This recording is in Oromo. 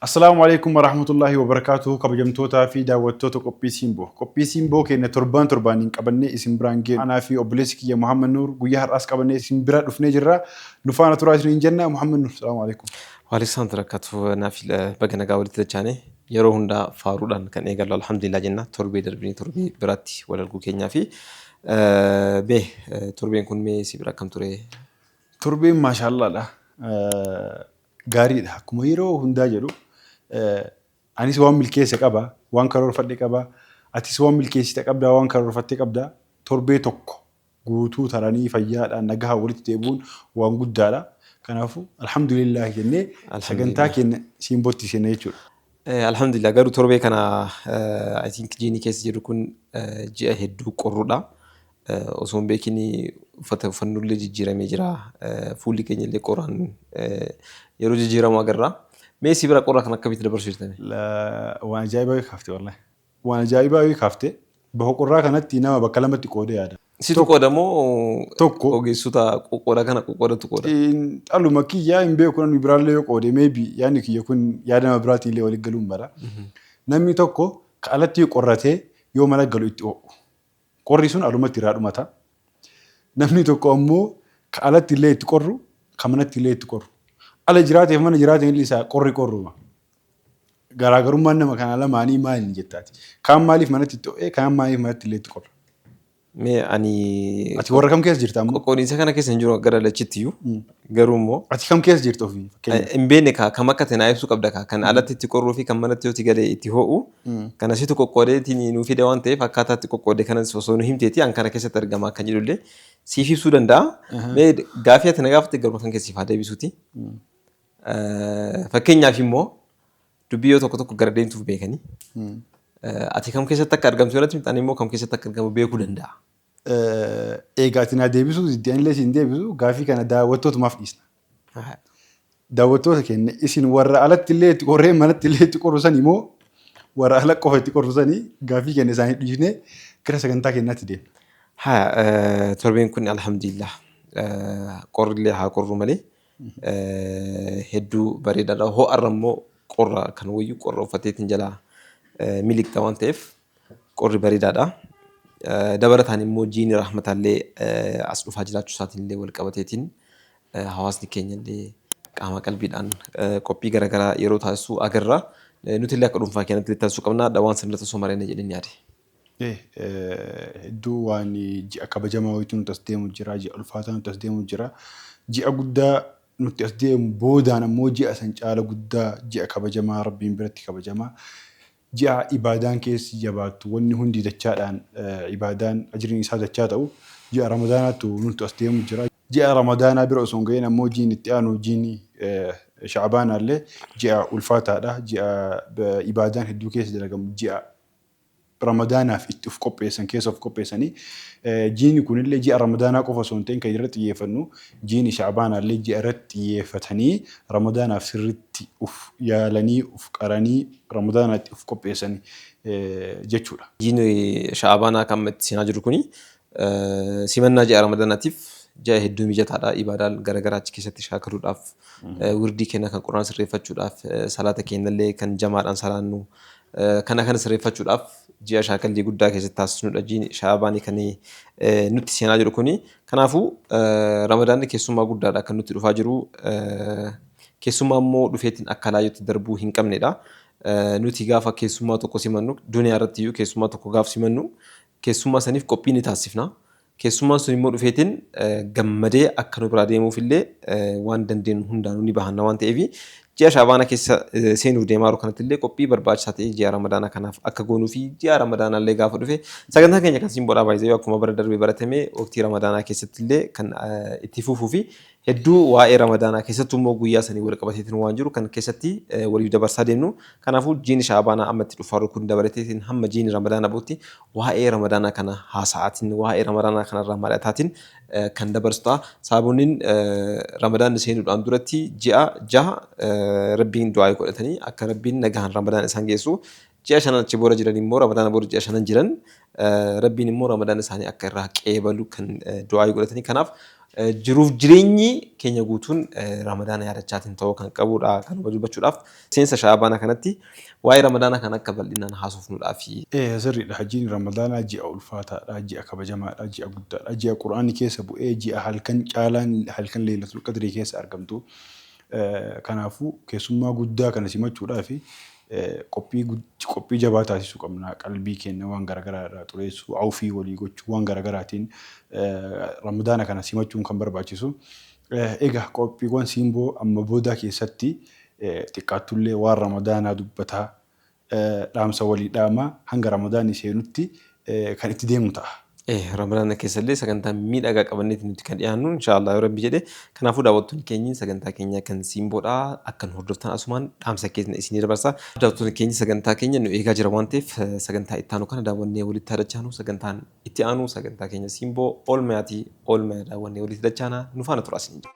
Assalaamu alaikum warahmatullahi wabarakaatuhu, kabajamtootaa fi daawwattoota Qophii Simboo. Qophii Simboo keenya torbaan torbaaniin qabannee isin biraan geenu. Anaa fi obboleessi kiyya Muhammad Nuur guyyaa har'aas qabannee isin bira dhufnee jirra. Nu faana turaa isiniin jenna. Muhammad Nuur, salaamu alaikum. Waalaikum barakatuh. Naaf baga nagaa walitti dachaane. Yeroo hundaa faaruudhaan kan eegallu alhamdulillah jenna. Torbee darbinee torbee biraatti wal arguu keenyaa fi mee torbeen kun mee si bira akkam ture? Torbeen maashaallaadha. Gaariidha. Akkuma yeroo hundaa jedhu, anis waan milkeesse qaba, waan karoorfadhe qaba, atis waan milkeessite qabda, waan karoorfatte qabda. Torbee tokko guutuu taranii fayyaadhaan nagahaan walitti deebi'uun waan guddaadha. Kanaafuu alhamdulillah jennee sagantaa keenya Simbootti seenna jechuudha. Alhamdulillah, garuu torbee kana, I think, jiini keessa jiru kun ji'a hedduu qorrudha. Osoo hin beekin uffata uffannullee jijjiiramee jira. Fuulli keenya illee qorraan yeroo jijjiiramu agarra. Mee si bira qorra kan akkamitti dabarsuu jirtame? Waan ajaa'ibaa kaafte, wallahi. Waan ajaa'ibaa kaafte. Bakka qorraa kanatti nama bakka lamatti qoodee yaada. Situ qooda moo Tokko. ogeessota qoqqooda kana qoqqoodatu qooda? Dhaluma kiyyaa hin beeku, namni biraallee yoo qoode, maybe yaadni kiyya kun yaada nama biraatiin illee walitti galuun mala. Namni tokko ka alatti qorratee yoo mana galu itti ho'u. Qorri sun alumatti irraa dhumata. Namni tokko ammoo ka alatti illee itti qorru, ka manatti illee itti qorru. Ala jiraateef mana jiraateen illee isaa qorri qorruma. Garaagarummaan nama kana lamaanii maali jettaati? Kaan maaliif manatti itti ho'ee, kaan maaliif manatti illee itti qorra? Mee ani Ati warra kam keessa jirta ammoo? Qoqqoodiinsa kana keessa hin jiru gara lachitti iyyuu. Garuu immoo Ati kam keessa jirta ofii, fakkeenyaaf? Hin beekne kaa, kam akka ta'e naa ibsuu qabda kaa, kan alatti itti qorruu fi kan manatti yoo itti galee itti ho'u. Kana situ qoqqoodeetiin nuu fide waan ta'eef, akkaataa itti qoqqoode kanas osoo nu himteeti, an kana keessatti argama kan jedhullee siif ibsuu danda'a. Mee gaafii ati na gaafatte garuma kan keessiif haa deebisuuti. Fakkeenyaaf immoo dubbii yoo tokko tokko gara deemtuuf beekanii, ati kam keessatti akka argamtu irratti, ani immoo kam keessatti akka argamu beekuu danda'a. Egaa ati naa deebisuu didde, anillee siin deebisu, gaafii kana daawwattootumaaf dhiisna. Daawwattoota keenya, isin warra alatti illee itti qorree manatti illee itti qorru sanii moo warra ala qofa itti qorru sanii? Gaafii keenya isaanii dhiisnee gara sagantaa keenyaatti deemna. Haa, torbeen kun alhamdulillah qorrillee haa qorru malee hedduu bareedaadha. Ho'arra immoo qorra kan wayyu, qorra uffateetiin jalaa miliqxa waan ta'eef qorri bareedaadha. Dabalataan immoo jiini rahmataallee as dhufaa jiraachuu isaatiin illee wal qabateetiin hawaasni keenya illee qaama qalbiidhaan qophii garaagaraa yeroo taasisu agarra. Nuti illee akka dhuunfaa keenyatti illee taasisuu qabna. Waan sanirratti osoo mari'anne jedheen yaade. Hedduu waan ji'a kabajamaa wayiitu nuti as deemu jira. Ji'a ulfaataa nuti as deemu jira. Ji'a guddaa nuti as deemu boodaan ammoo ji'a san caala guddaa, ji'a kabajamaa, Rabbiin biratti kabajamaa. Ji'a ibaadaan keessi jabaattu, wanni hundi dachaadhaan ibaadaan ajriin isaa dachaa ta'u, ji'a Ramadaanaatu nuti as deemu jira. Ji'a Ramadaanaa bira osoo hin gahin ammoo jiini itti aanu, jiini Shacbaanaallee ji'a ulfaataadha. Ji'a ibaadaan hedduu keessa dalagamu, ji'a Ramadaanaaf itti of qopheessan keessa of qopheessanii. Jiini kunillee ji'a Ramadaanaa qofa osoo hin ta'in, kan irratti xiyyeeffannu jiini Shacbaanaallee ji'a irratti xiyyeeffatanii Ramadaanaaf sirriitti uf yaalanii, uf qaranii, Ramadaanaatti uf qopheessan jechuudha. Jiini Sha'abaanaa kan amma itti seenaa jiru kuni simannaa ji'a Ramadaanaatiif ji'a hedduu mijataadha. Ibaadaa garaagaraa achi keessatti shaakaluudhaaf, wirdii keenya kan Qur'aana sirreeffachuudhaaf, salaata keenyallee kan jamaadhaan salaannu kana kana sirreeffachuudhaaf ji'a shaakallii guddaa keessatti taasisnudha. Jiini Sha'abaanii kan nutti seenaa jiru kuni. Kanaafuu Ramadaanni keessummaa guddaadha kan nutti dhufaa jiru. Keessummaa immoo dhufeetiin akka laayyootti darbuu hin qabnedha. Nuti gaafa keessummaa tokko simannu, duniyaa irratti iyyuu keessummaa tokko gaafa simannu, keessummaa saniif qophii ni taasifna. Keessummaan sun immoo dhufeetiin gammadee akka nu biraa deemuuf illee waan dandeenyu hundaanuu ni bahanna waan ta'eef, ji'a Shaabaana keessa seenuuf deemaa jiru kanatti illee qophii barbaachisaa ta'e ji'a Ramadaanaa kanaaf akka goonuu fi ji'a Ramadaanaa illee gaafa dhufe sagantaa keenya kan Simboodhaa baay'ee akkuma bara darbe baratame waqtii Ramadaanaa keessatti illee kan itti fufuu fi hedduu waa'ee Ramadaanaa, keessattuu immoo guyyaa sanii wal qabateetiin waan jiru kan keessatti waliif dabarsaa deemnu. Kanaafuu jiini Shaabaanaa amma itti dhufaa jiru kun dabalateetiin hamma jiini Ramadaanaa bu'utti waa'ee Ramadaanaa kana haasa'aatiin, waa'ee Ramadaanaa kanarraa mari'ataatiin kan dabarsu ta'a. Saabonni Ramadaanni seenuudhaan duratti ji'a 6 Rabbiin du'aa godhatanii akka Rabbiin nagahaan Ramadaan isaan geessu, ji'a shanan achi booda jiran immoo, Ramadaana booda ji'a shanan jiran, Rabbiin immoo Ramadaana isaanii akka irraa qeebalu kan du'aa godhatanii. Kanaaf Jiruuf jireenyi keenya guutuun Ramadaana yaadachaatiin ta'uu kan qabudha. Kanuma dubbachuudhaaf seensa Sha'abaana kanatti waa'ee Ramadaana kana akka bal'inaan haasofnuudhaafi. Ee sirriidha. Hojiin Ramadaanaa ji'a ulfaataadha, ji'a kabajamaadha, ji'a guddaadha, ji'a Qur'aanni keessa bu'ee, ji'a halkan caalaan halkan Leeylatul Qadrii keessa argamtu. Kanaafuu keessummaa guddaa kana simachuudhaaf qophii qophii jabaa taasisuu qabna. Qalbii keenya waan garaagaraa irraa xureessuu, awfii walii gochuu, waan garaagaraatiin Ramadaana kana simachuun kan barbaachisu. Egaa qophiiwwan Simboo amma boodaa keessatti xiqqaattullee waan Ramadaanaa dubbataa, dhaamsa walii dhaamaa hanga Ramadaanni seenutti kan itti deemnu ta'a. Ramadaana keessallee sagantaa miidhagaa qabanneeti nuti kan dhiyaannu, inshaallah, yoo Rabbi jedhe. Kanaafuu daawwattoonni keenyi sagantaa keenya kan Simboodha akka nu hordoftan asumaan dhaamsa keenya isinii dabarsa. Daawwattoonni keenya, sagantaa keenya nu eegaa jira waan ta'eef, sagantaa itti aanu kana daawwannee walitti dachaanu. Sagantaan itti aanu sagantaa keenya Simboo oolmayaati. Oolmaya daawwannee walitti dachaana, nu faana tura isiniin jedha.